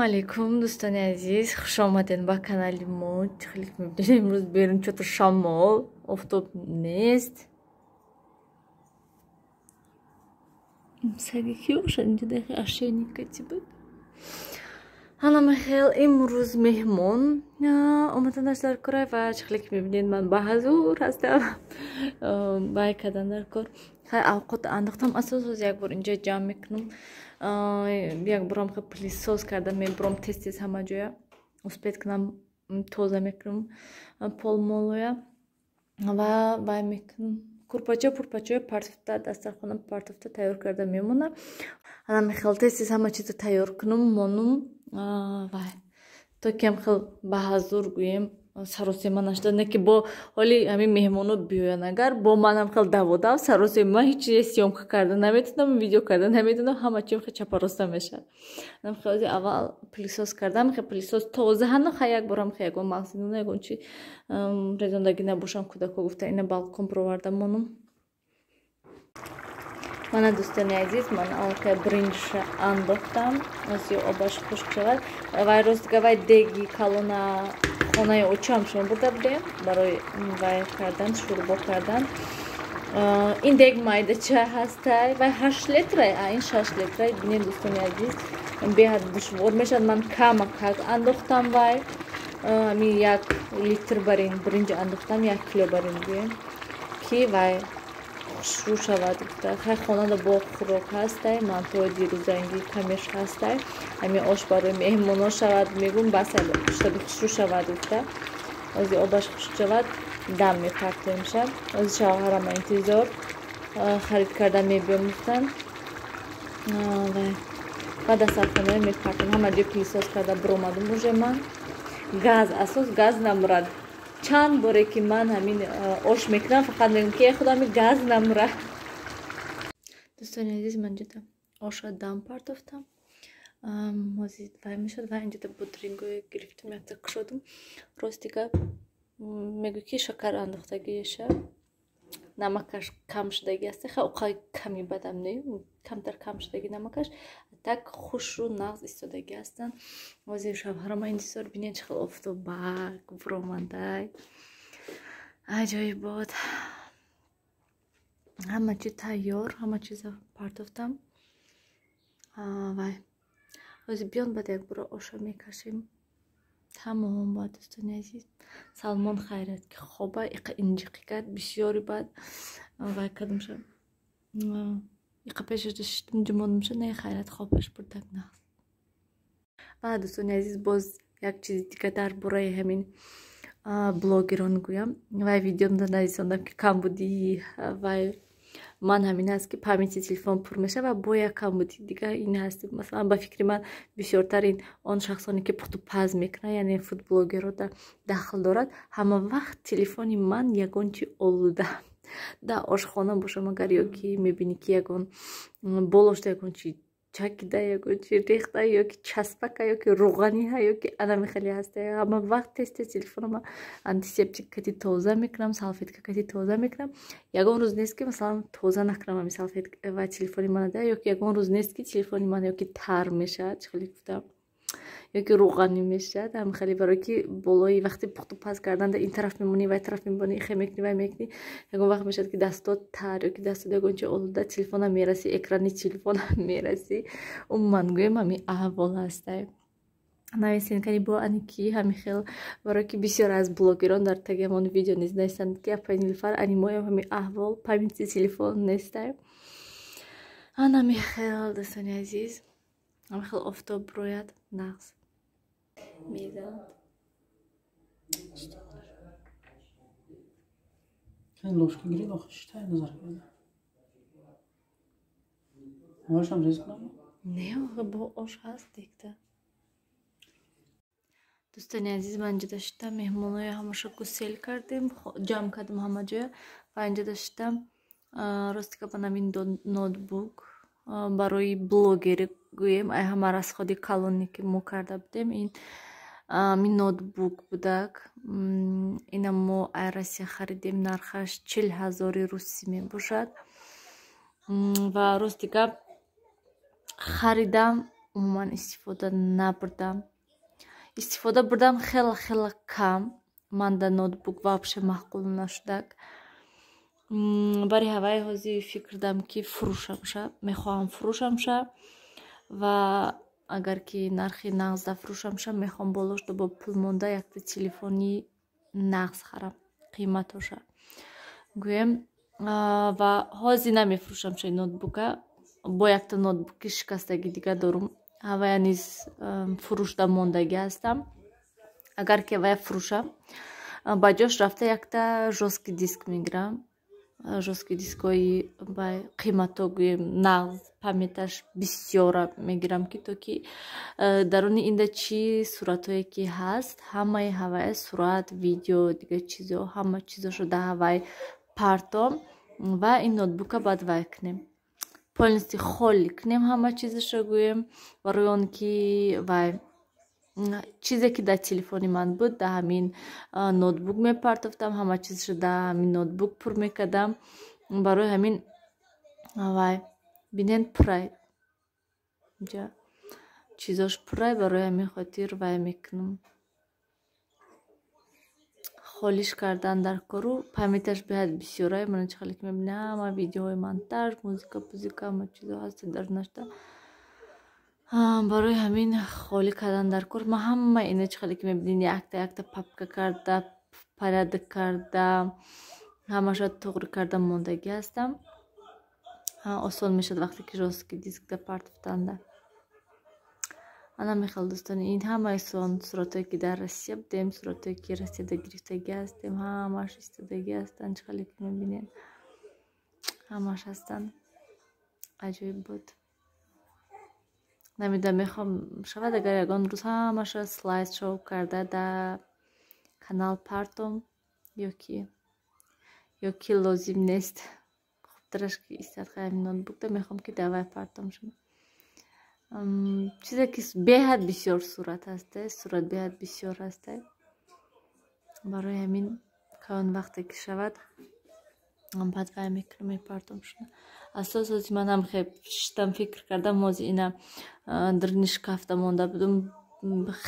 Алейкум, дӯстони азиз, хуш омадед ба канали мо. Хеле мебинед, имрӯз берун чото шамол, офтоб нест. Саги ки бошад инҷо, дахи ошейника буд. Ана михел, имрӯз меҳмон омаданаш дар кора ва хеле ки мебинед, ман ба ҳазур ҳастам. Бай кардан дар кор. Хай, авқот андохтам, асос ҳоз як бор инҷо ҷамъ мекунам, як борам пылесос карда мебурам, тез тез ҳама ҷоя успеть кунам, тоза мекунам полмолоя ва вай мекунам, курпача пурпачаи партофта, дастархона партофта тайёр карда мемонам. Ана мехел, тез тез ҳама чизо тайёр кунам, монум вай, то кам хел ба ҳазур гӯем, саросема нашуда, не ки бо ҳоли ҳамин меҳмоно биёянд, агар бо манам хел даводав саросема, ҳеҷ чизе съёмка карда наметавонам, видео карда наметавонам, ҳама чиз хел чапароста мешавад. Хел аввал пылесос кардам, хел пылесос тоза ҳано, хай, як борам хел ягон мағзинона, ягон чи резондагӣ набошам, кӯдако гуфта, ина балкон бироварда монум. Мана, дӯстони азиз, ман аллакай бринҷша андохтам, ози обаш хушк шавад. Вай, ростига, вай деги калона хонаи очам шумо бурда будем барои вай кардан, шӯрбо кардан. Ин дег майдача ҳастай, вай 8 литрай, а ин 6 литрай. Бинед, дӯстони азиз, беҳад душвор мешавад. Ман камакак андохтам, вай ами 1 литр барин бринҷ андохтам, 1 кило барин гӯем, ки вай хушрӯ шавад гуфта. Хай, хонада бо хӯрок ҳастай, мантои дирӯзангӣ камеш ҳастай, ҳамин ош барои меҳмоно шавад мегӯм, бас, шаби хушрӯ шавад гуфта. Ози обаш хушк шавад, дам мепартоемша. Ози шавҳарама интизор, харид карда мебиём гуфтан. Ва дастархонаи мепартом, ҳама ҷо пылесос карда биромадум уже ман. Газ, асос газ намурад. Чанд боре ки ман ҳамин ош мекунам, фақат мегӯям ки худо, ҳамин газ намурад. Дӯстони азиз, ман инҷода оша дам партофтам, ҳозир вай мешавад. Ва инҷода пудингое гирифтам, якта кушодум. Ростига, мегӯ ки шакар андохтагиша, намакаш кам шудагӣ аст. Ха, оқай ками бадам не, камтар кам шудагӣ намакаш, так хушру нағз истодагӣ ҳастанд. Ҳозир шавҳарама интизор. Бинед, чӣ хел офтобак буромадай, аҷоибот. Ҳама чи тайёр, ҳама чиза партофтам. Вай ҳозир биён, баъд якбора оша мекашем, тамом. Баъд, дӯстони азиз, Салмон хайрат ки хоба, иқа инҷиқӣ кард бисёри. Баъд вай кардамша, иқа пешаш шиштум, ҷумонумша, не, хайрат, хобаш бурдак нағз. Ва, дӯстони азиз, боз як чизи дига дар бораи ҳамин блогерон гӯям. Вай видеомда нависондам, ки камбудии вай ман ҳамин аст, ки памяти телефон пур мешавад. Ва бо як камбудии дигар ин ҳаст: масалан, ба фикри ман, бисёртар ин он шахсоне ки пухту паз мекунанд, яъне фудблогерро дахл дорад. Ҳама вақт телефони ман ягон чи олуда дар ошхона бошам агар, ё ки мебинӣ, ки ягон болошта ягон чи чакида, ягон чи рехта, ё ки часпака, ё ки руғаниҳа, ё ки анами хеле ҳаста. Ҳама вақт тез тез телефонома антисептик кати тоза мекунам, салфетка кати тоза мекунам. Ягон рӯз нест, ки масалан тоза накунам ҳами салфетка ва телефони мана, ё ки ягон рӯз нест, ки телефони ман ё ки тар мешавад, чӣ хеле гуфтам, ё ки руғанӣ мешавад. Ҳам хеле барое ки болои вақти пухту паз кардан ин тараф мемонӣ, вай тараф мемонӣ, ихе мекунӣ, вай мекунӣ, ягон вақт мешавад, ки дастот тар ё ки дастот ягон чи олуда, телефона мерасӣ, экрани телефона мерасӣ. Умуман гӯем, ҳамин аҳвол ҳастай. Нависен кани бо ани ки ҳамин хел, барое ки бисёр аз блогерон дар таги ҳамон видео низ нависанд, ки апай Нилуфар, ани моям ҳамин аҳвол, памяти телефон нестай. Анами хел, дӯстони азиз, ҳамин хел офтоб рояд, нағз мезанад. Ложка гиред, охир шитай назар карда. Ошам рез кунам? Не, охир бо ош ҳаст дегта. Дӯстони азиз, ман инҷода шиштам, меҳмоноя ҳамаша гусел кардем, ҷамъ кардем ҳама ҷоя ва инҷода шиштам. Рости гап, ҳамин ноутбук барои блогерӣ гӯем, ай ҳама расходи калоне ки мо карда будем, ин ҳамин ноутбук будак. Ина мо ай Россия харидем, нархаш 40 000 русӣ мебошад. Ва рости гап, харидам. Умуман истифода набурдам. Истифода бурдам хеле хеле кам. Ман да ноутбук вообще маъқул нашудак. Бари ҳаваи ҳозир фикр дам, ки фурӯшамша, мехоҳам фурӯшамша ва агар ки нархи нағзда фурӯшамша, мехоҳам болошда бо пул монда якта телефони нағз харам, қиматоша гӯем. Ва ҳозир намефурӯшамша ноутбука. Бо якта ноутбуки шикастаги дига дорум, ҳавая низ фурӯшда мондагӣ ҳастам. Агар ки ҳавая фурӯшам, ба ҷош рафта якта жёсткий диск мегирам, жёсткий дискҳои қимато, гӯем, нағз, памяташ бисёра мегирам, ки то ки даруни инда чӣ суратҳое ки ҳаст, ҳамаи ҳавая сурат, видео, дигар чизо, ҳама чизошо да ҳавай партом ва ин ноутбука баъд вай кунем, полностью холӣ кунем ҳама чизашро, гӯем, барои он ки вай чизе ки дар телефони ман буд, дар ҳамин ноутбук мепартофтам, ҳама чизашро дар ҳамин ноутбук пур мекардам. Барои ҳамин вай бинен, пурай, инҷа чизош пурай. Барои ҳамин хотир вай мекунам, холиш кардан дар кору. Памяташ беҳад бисёрай, мана чӣ хеле ки мебинед, ҳама видеоҳои монтаж, музыка, пузыка, ҳама чизо ҳаст дар нашта. Барои ҳамин холӣ кардан дар кор. Ман ҳама ина, чӣ хеле ки мебинед, якта якта папка карда, порядок карда, ҳамаша туғри карда мондагӣ ҳастам. Осон мешавад, вақте ки жёсткий дискда партофтанда. Ана мехел, дӯстони, ин ҳамаи суратҳое ки дар Россия будем, суратҳое ки Россияда гирифтагӣ ҳастем, ҳамааш истодагӣ ҳастанд. Чӣ хеле ки мебинед, ҳамааш ҳастанд. Аҷоиб буд. Намедонам, мехоҳам, шавад, агар ягон рӯз ҳамаша слайд шоу карда дар канал партом ё ки лозим нест. Хубтараш ки истад ҳамин ноутбукда, мехоҳам ки давай партом шуд. Чизе ки беҳад бисёр сурат ҳаста, сурат беҳад бисёр ҳаста. Барои ҳамин каон вақте ки шавад, баъд вай мекунам, мепартом шуда. Асос ҳози ман ҳам хел шиштам, фикр кардам. Ҳози ина дарни шкафта монда будум,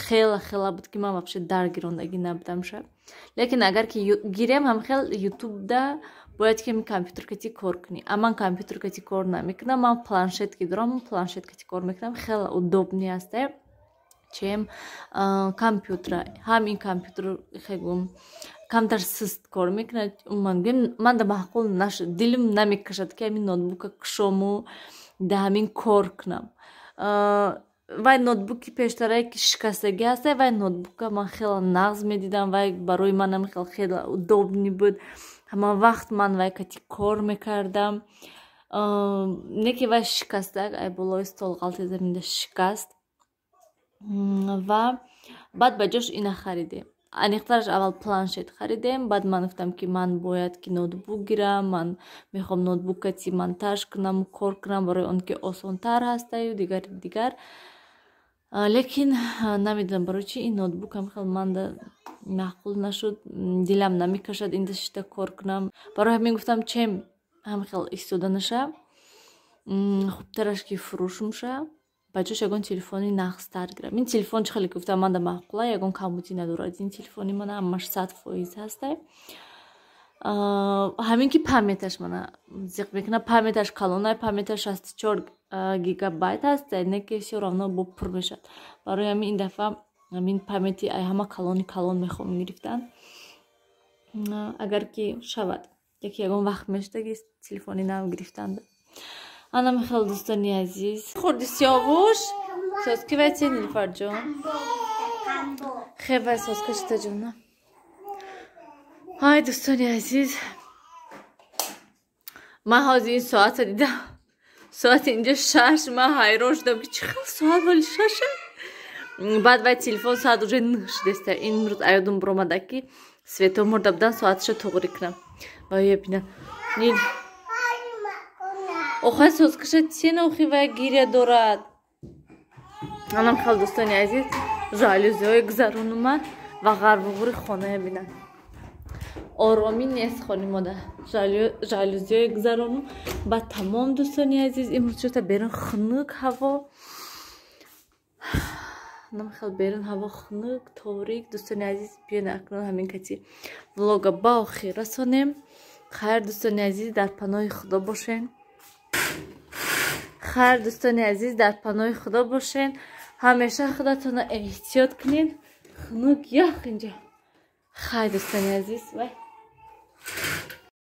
хела хела буд, ки ман вообще даргирондагӣ набудам ша. Лекин агар ки гирем, ҳам хел ютубда бояд ки компютер кати кор кунӣ, а ман компютер кати кор намекунам. Ман планшет ки дорам, планшет кати кор мекунам, хеле удобный ҳаста, чем компютера. Ҳам ин компютер хегум камтар суст кор мекунад. Умуман гӯем, ман да маъқул нашуд, дилим намекашад, ки ҳамин ноутбука кушому да ҳамин кор кунам. Вай ноутбуки пештарае ки шикастагӣ ҳаста, вай ноутбука ман хеле нағз медидам, вай барои манам хеле удобный буд, ҳама вақт ман вай кати кор мекардам. Не ки вай шикастак, ай болои стол ғалти заминда шикаст ва баъд ба ҷош ина харидем. Аниқтараш, аввал планшет харидем, баъд ман гуфтам, ки ман бояд ки ноутбук гирам, ман мехоҳам ноутбук кати монтаж кунам, кор кунам, барои он ки осонтар ҳастаю дигар дигар. Лекин намедонам барои чи ин ноутбукам хел манда маъқул нашуд, дилам намекашад инда шишта кор кунам. Барои ҳамин гуфтам, чем ҳам хел истода наша, хубтараш ки фурӯшумша, ба ҷош ягон телефони нағзтар гирам. Ин телефон, чӣ хеле ки гуфтам, манда маъқула, ягон камбудӣ надорад ин телефони мана, ҳамаш 100% ҳастай. Ҳамин ки памяташ мана зиқ мекунад, памяташ калонай, памяташ 64 гигабайт ҳаст, не ки всё равно бо пур мешавад. Барои ҳамин ин дафъа ҳамин памяти ай ҳама калони калон мехоҳам гирифтан, агар ки шавад, яки ягон вақт мешудаги телефони нав гирифтан. Ана михел, дӯстони азиз. Хурди Сиёвуш соски вай те, Нилуфарҷон? Хе, вай соска шитаҷона. Ай, дӯстони азиз, ман ҳозир ин соата дидам, соати инҷа 6. Ман ҳайрон шудам, ки чӣ хел соат вали шаша. Баъд вай телефон соат уже 9 шудеста. Имрӯз аёдум биромада, ки свето мурда будан, соаташа туғрӣ кунам ва ё бинам. Нил охай соскаша тен, охи вай гиря дорад. Анам хел, дӯстони азиз, жалюзиҳои гузаронума ва ғарбуғури хонае бинам. Оромӣ нест хони мода. Жалюзиҳои гузаронум ба тамом. Дӯстони азиз, имрӯз шута берун хунук ҳаво. Намхел берун ҳаво хунук, торик. Дӯстони азиз, биён, акнун ҳамин кати влога ба охир расонем. Хайр, дӯстони азиз, дар паноҳи Худо бошен. Хайр, дӯстони азиз, дар паноҳи Худо бошен. Ҳамеша худатонро эҳтиёт кунед. Хунук, ях инҷа. Хайр, дӯстони азиз, вай.